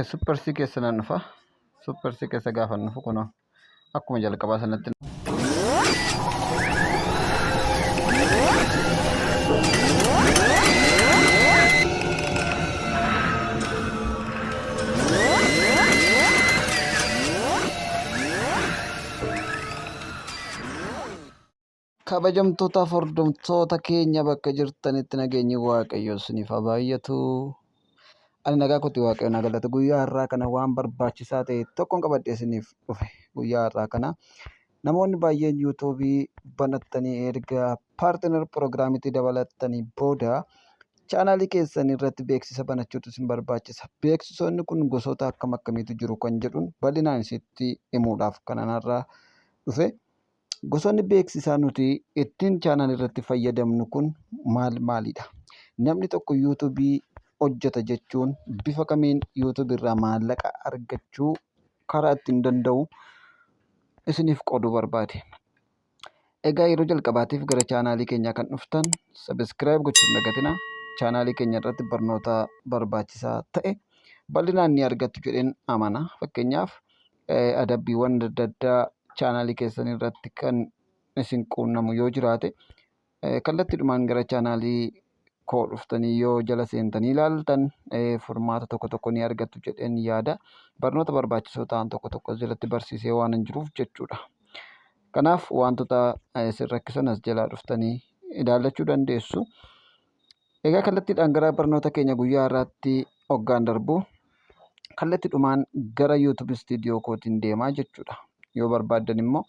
Super C keessa nan dhufa. Super C keessa gaafa dhufu kunoo akkuma jalqabaa sanatti. Kabajamtootaaf hordoftoota keenya bakka jirtanitti nageenyi Waaqayyoo isiniif haa baay'atu. Ani nagaa kooti, Waaqayyo na galata. Guyyaa har'aa kana waan barbaachisaa ta'e tokkoon qabadhee isiniif dhufe. Guyyaa har'aa kana namoonni baay'een YouTubeii banattanii erga partner programitti dabalattanii booda chaanaalii keessan irratti beeksisa banachuutu isin barbaachisa. Beeksisoonni kun gosoota akkam akkamiitu jiru kan jedhuun bal'inaan isitti himuudhaaf kanan har'aa dhufe. Gosoonni beeksisaa nuti ittiin chaanaalii irratti fayyadamnu kun maal maalidha? Namni tokko YouTubeii hojjeta jechuun bifa kamiin YouTubeii irraa maallaqa argachuu karaa ittiin danda'u isiniif qooduu barbaade. Egaa yeroo jalqabaatiif gara chaanaalii keenyaa kan dhuftan subscribe gochuu hin dagatinaa. Chaanaalii keenya irratti barnoota barbaachisaa ta'e bal'inaan ni argattu jedheen amana. Fakkeenyaaf, adabbiiwwan adda addaa chaanaalii keessan irratti kan isin quunnamu yoo jiraate, kallattiidhumaan gara chaanaalii koo dhuftanii yoo jala seentanii ilaaltan furmaata tokko tokko ni argattu jedheen yaada. Barnoota barbaachisoo ta'an tokko tokko jalatti barsiisee waan hin jiruuf jechuudha. Kanaaf wantoota isin rakkisan as jalaa dhuftanii ilaallachuu dandeessu. Egaa kallattiidhaan gara barnoota keenya guyyaa har'aatti hoggaan darbu, kallattiidhumaan gara YouTube Studio kootiin deemaa jechuudha. Yoo barbaaddan immoo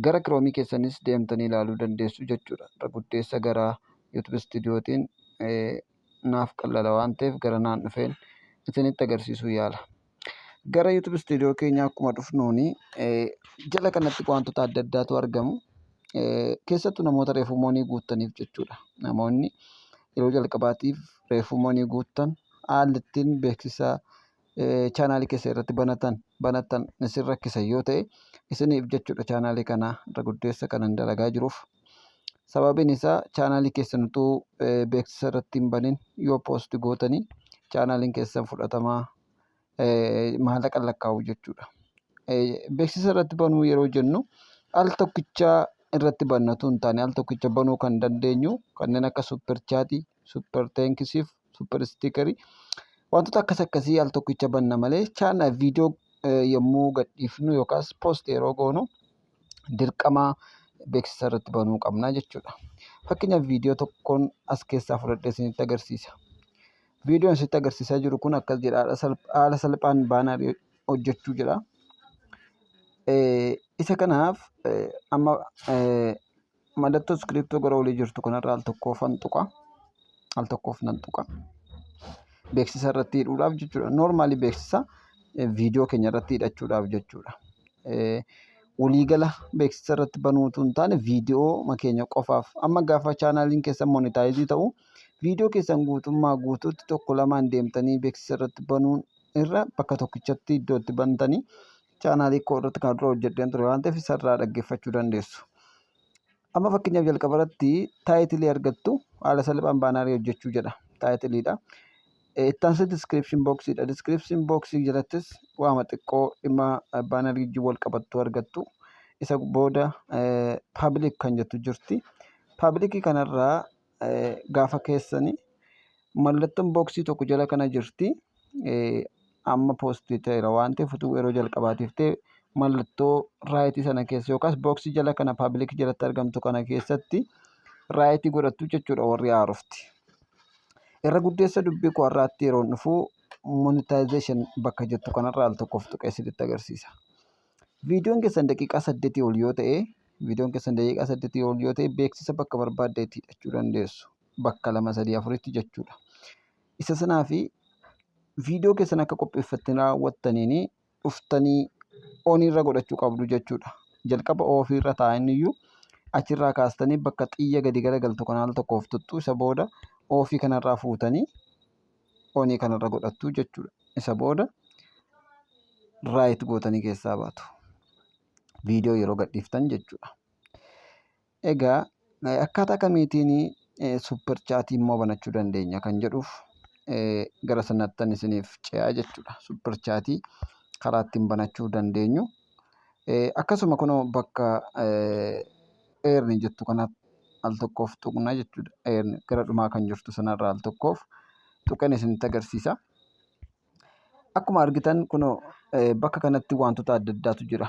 gara Chrome keessanis deemtanii ilaaluu dandeessu jechuudha. Irra guddeessa gara YouTube Studiotiin naaf qallala waan ta'eef gara naan dhufeen isinitti agarsiisuu yaala. Gara YouTube Studio keenyaa akkuma dhufnuuni jala kanatti wantoota adda addaatu argamu. Keessattuu namoota reefuu money guuttaniif jechuudha. Namoonni yeroo jalqabaatiif reefuu money guuttan haalli ittiin beeksisa chaanaalii keessa irratti banatan isin rakkisa yoo ta'e, isiniif jechuudha chaanaalii kana irra guddeessa kanan dalagaa jiruuf. Sababiin isaa chaanaalii keessan utuu beeksisa irratti hin banin yoo post gootanii chaanaaliin keessan fudhatamaa maallaqa lakkaa'u jechuudha. Beeksisa irratti banuu yeroo jennu al tokkicha irratti banna utuu hin taane, al tokkicha banuu kan dandeenyu kanneen akka super chatii, super thanksiif, super stickerii, wantoota akkas akkasii al tokkicha banna malee, chaanaa viidiyoo yommuu gadhiifnu yookaas post yeroo goonu dirqama beeksisa irratti banuu qabna jechuudha. Fakkeenyaaf, viidiyoo tokkoon as keessaa fudhadhee isinitti agarsiisa. Viidiyoon isinitti agarsiisaa jiru kun akkas jedha: haala salphaan bannerii hojjechuu jedha. Isa kanaaf amma mallattoo iskiriptoo gara olii jirtu kanarra al tokkoofan tuqa. Al tokkoof nan tuqa. Beeksisa irratti hidhuudhaaf jechuudha. Normalii beeksisa viidiyoo keenya irratti hidhachuudhaaf jechuudha. Waliigala beeksisa irratti banuu utuu hin taane, viidiyoo keenya qofaaf. Amma gaafa chaanaaliin keessan monetize ta'u, viidiyoo keessan guutummaa guutuutti tokko lamaan deemtanii beeksisa irratti banuun irra bakka tokkichatti iddoo itti bantanii chaanaalii koo irratti kan dura hojjedheen ture waan ta'eef isarraa dhaggeeffachuu dandeessu. Amma fakkeenyaaf, jalqaba irratti titleii argattu, haala salphaan bannerii hojjechuu jedha. Titleiidha. Itti aansee description boxiidha. Description boxii jalattis waama xiqqoo dhimma bannerii wajjin wal qabattu argattu. Isa booda public kan jettu jirti. Publicii kanarraa gaafa keessanii mallattoon boxii tokko jala kana jirti. Amma postii ta'eera waan ta'eef, utuu yeroo jalqabaatiif ta'e mallattoo rightii sana keessa yookaas boxii jala kana public jalatti argamtu kana keessatti rightii godhattu jechuudha warri haarofti. Irra guddeessa dubbii koo har'aatti yeroo dhufu, monetization bakka jettu kanarraa al tokkoof tuqee isinitti agarsiisa. Viidiyoon keessan daqiiqaa 8 ol yoo ta'e, viidiyoon keessan daqiiqaa 8 ol yoo ta'e, beeksisa bakka barbaadde itti hidhachuu dandeessu. Bakka lama, sadii, afuritti jechuudha. Isa sanaa fi viidiyoo keessan akka qopheeffattanii raawwattaniin dhuftanii oniirra godhachuu qabdu jechuudha. Jalqaba offiirra taa'an iyyuu achirraa kaastanii bakka xiyya gadi garagaltu kana al tokkoof tuttu. Isa booda offii kanarraa fuutanii onii kanarra godhattu jechuudha. Isa booda right gootanii keessaa baatu. Viidiyoo yeroo gadhiiftan jechuudha. Egaa akkaataa kamiitiin super chatii immoo banachuu dandeenya kan jedhuuf Gara sanattan isiniif ce'aa jechuudha. Super chatii karaa ittiin banachuu dandeenyu. Akkasuma kunoo bakka earn jettu kanatti al tokkoof tuqna jechuudha. Earn gara dhumaa kan jirtu sanarraa al tokkoof tuqeen isinitti agarsiisa. Akkuma argitan kunoo bakka kanatti wantoota adda addaatu jira.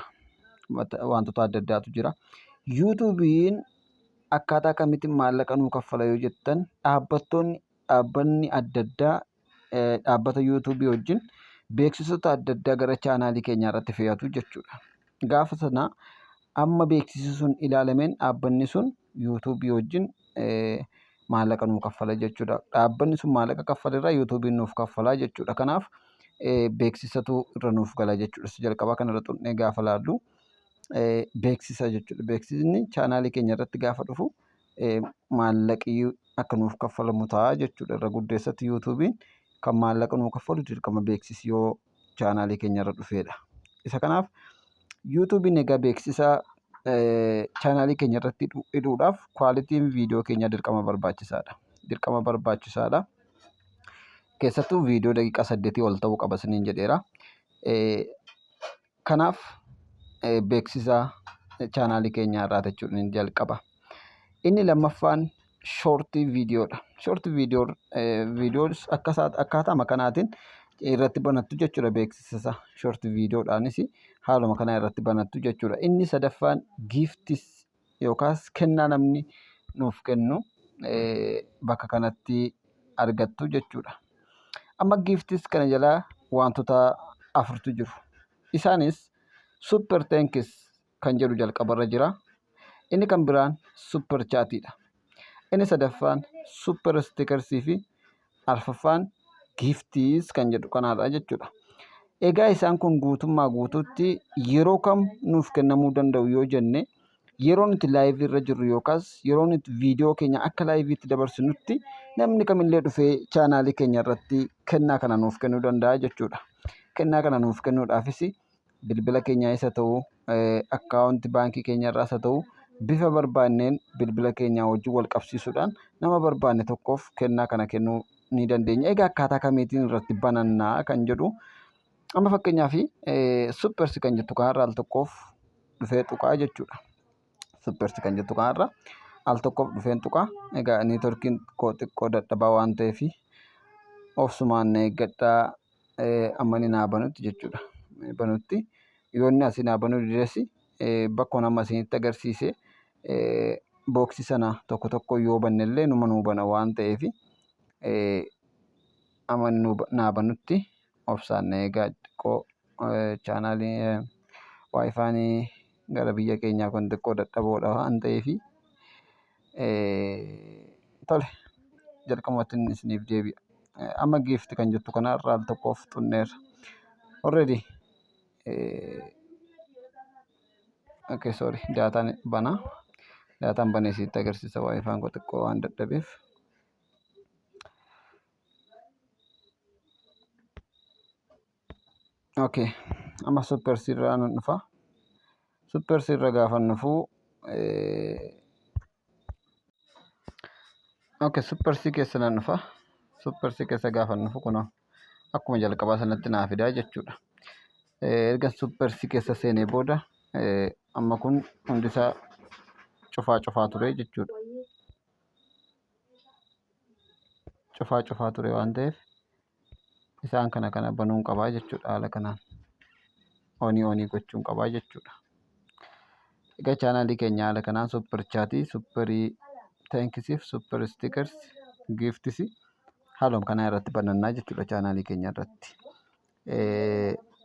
Wantoota adda addaatu jira. YouTubeiin akkaataa kamittiin maallaqa nuu kaffala yoo jettan, dhaabbattoonni, dhaabbanni adda addaa dhaabbata YouTubeii wajjin beeksisoota adda addaa gara chaanaalii keenyaa irratti fe'atu jechuudha. Gaafa sana amma beeksisi sun ilaalameen dhaabbanni sun YouTubeii wajjin maallaqa nuu kaffala jechuudha. Dhaabbanni sun maallaqa kaffalerraa YouTubeiin nuuf kaffalaa jechuudha. Kanaaf beeksisatu irra nuuf gala jechuudha. Isa jalqabaa kanarra tuqnee gaafa laallu beeksisa jechuudha. Beeksisni chaanaalii keenya irratti gaafa dhufu maallaqi akka nuuf kaffalamu ta'a jechuudha. Irra guddeessatti YouTubeiin kan maallaqa nuu kaffalu dirqama beeksisi yoo chaanaalii keenya irra dhufedha. Isa kanaaf YouTubeiin egaa beeksisa chaanaalii keenya irratti hidhuudhaaf qualityn viidiyoo keenyaa dirqama barbaachisaadha. Dirqama barbaachisaadha. Keessattuu viidiyoo daqiiqaa 8 ol ta'uu qaba isiniin jedheera. Kanaaf beeksisa chaanaalii keenyaa irraa jechuudha inni jalqaba. Inni lammaffaan shortii viidiyoodha. Shortii viidiyoo akkaataama kanaatiin irratti banattu jechuudha beeksisa isaa. Shortii viidiyoodhaanis haaluma kanaa irratti banattu jechuudha. Inni sadaffaan gifts yookaas kennaa namni nuuf kennu bakka kanatti argattu jechuudha. Amma gifts kana jalaa wantoota afurtu jiru. Isaanis super thanks kan jedhu jalqabarra jira. Inni kan biraan super chatiidha. Inni sadaffaan super stickersii fi arfaffaan gifts kan jedhu kanaadha jechuudha. Egaa isaan kun guutummaa guutuutti yeroo kam nuuf kennamuu danda'u yoo jenne, yeroo nuti liveii irra jirru yookaas yeroo nuti viidiyoo keenya akka liveiitti dabarsinutti namni kamillee dhufee chaanaalii keenya irratti kennaa kana nuuf kennuu danda'a jechuudha. Kennaa kana nuuf kennuudhaafis bilbila keenya isa ta'u, akkaawunti baankii keenya irraas haa ta'u, bifa barbaanneen bilbila keenya wajjin wal qabsiisuudhaan nama barbaanne tokkoof kennaa kana kennuu ni dandeenya. Egaa akkaataa kamiitiin irratti banannaa kan jedhu, amma fakkeenyaaf supers kan jettu kanarra al tokkoof dhufee tuqaa jechuudha. Supers kan jettu kanarra al tokkoof dhufeen tuqaa. Egaa networkiin koo xiqqoo dadhabaa waan ta'eef obsumaan eeggadhaa amma inni naa banutti jechuudha. Banutti yoo inni asii naa banuu dides, bakkoon amma isinitti agarsiise boxii sana tokko tokko yoo banne illee numa nuu bana waan ta'eef, amma inni naa banutti obsaan na eegaa. Xiqqoo chaanaalii WiFiin gara biyya keenyaa kun xiqqoo dadhaboodha waan ta'eef, tole, jalqabumatti inni isiniif deebi'a. Amma gift kan jettu kanarra al tokkoof xunneerra. Already, okay, sorry, dataan banaa. Dataan banee sitti agarsiisa, WiFiin koo xiqqoo waan dadhabeef. Okay, amma super sirraa nan dhufa. Super sirra gaafa dhufu, okay, supers keessa nan dhufa. Supers keessa gaafa dhufu kunoo akkuma jalqabaa sanatti naa fidaa jechuudha. Erga supers keessa seenee booda amma kun hundisaa cufaa cufaa ture jechuudha. Cufaa cufaa ture waan ta'eef isaan kana kana banuun qabaa jechuudha, haala kanaan onii onii gochuun qabaa jechuudha. Egaa chaanaalii keenya haala kanaan super chatii, superii thanksiif, super stickers, gifts haaluma kanaa irratti banannaa jechuudha chaanaalii keenya irratti.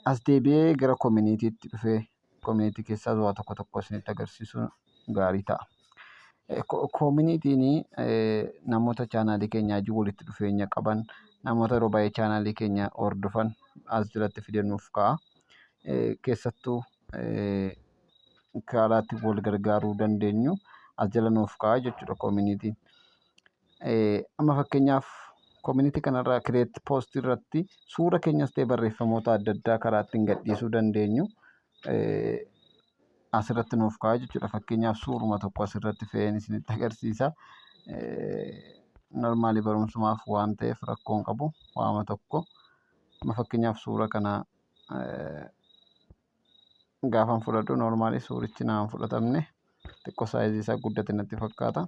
As deebi'ee gara communityitti dhufee community keessaas waa tokko tokko isinitti agarsiisuun gaarii ta'a. Communityn namoota chaanaalii keenya wajjin walitti dhufeenya qaban, namoota yeroo baay'ee chaanaalii keenya hordofan as jalatti fidee nuuf ka'a. Keessattuu karaa itti wal gargaaruu dandeenyu as jala nuuf ka'a jechuudha communityn. Amma fakkeenyaaf community kanarraa create post irratti suura keenyas ta'e barreeffamoota adda addaa karaa ittiin gadhiisuu dandeenyu asirratti nuuf ka'a jechuudha. Fakkeenyaaf suuruma tokko asirratti fe'een isinitti agarsiisa. Normally barumsumaaf waan ta'eef rakkoo hin qabu waama tokko. Amma fakkeenyaaf suura kana gaafan fudhadhu normally suurichi naan fudhatamne, xiqqoo size isaa guddate natti fakkaata.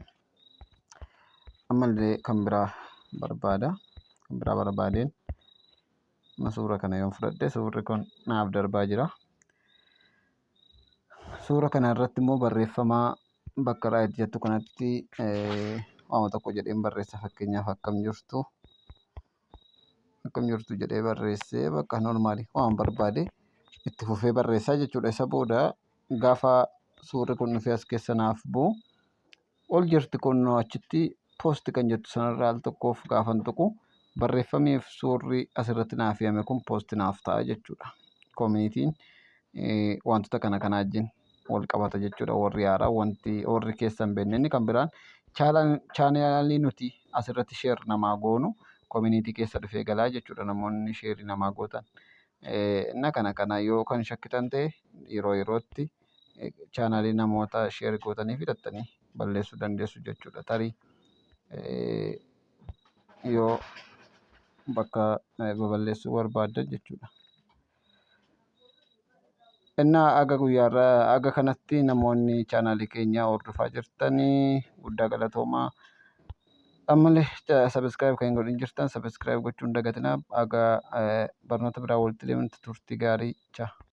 Ammallee kan biraa barbaada. Kan biraa barbaadeen amma suura kana yoon fudhadhe suurri kun naaf darbaa jira. Suura kana irratti immoo barreeffama bakka "write" jettu kanatti waama tokko jedheen barreessa. Fakkeenyaaf "Akkam jirtu, akkam jirtu" jedhee barreessee bakka normally waan barbaade itti fufee barreessaa jechuudha. Isa booda gaafa suurri kun dhufee as keessa naaf bu'u, ol jirti kun achitti "post" kan jettu sanarraa al tokkoof gaafan tuqu, barreeffamiif suurri asirratti naaf fe'ame kun post naaf ta'a jechuudha. Communityn wantoota kana kana wajjin wal qabata jechuudha. Warri haaraa wanti warri keessa hin beekne inni kan biraan channelii nuti asirratti share namaa goonu community keessa dhufee galaa jechuudha, namoonni share namaa gootan. Inna kana kana yoo kan shakkitan ta'e, yeroo yerootti channelii namoota share gootanii fidattanii balleessuu dandeessu jechuudha. Tarii yoo bakka babal'eessuu barbaaddan jechuudha. Innaa aga guyyaarraa aga kanatti namoonni channelii keenya hordofaa jirtanii guddaa galatoomaa. Ammallee subscribe kan hin godhin jirtan subscribe gochuu hin dagatinaa. Aga barnoota biraa walitti deemnutti turtii gaarii. Ciao.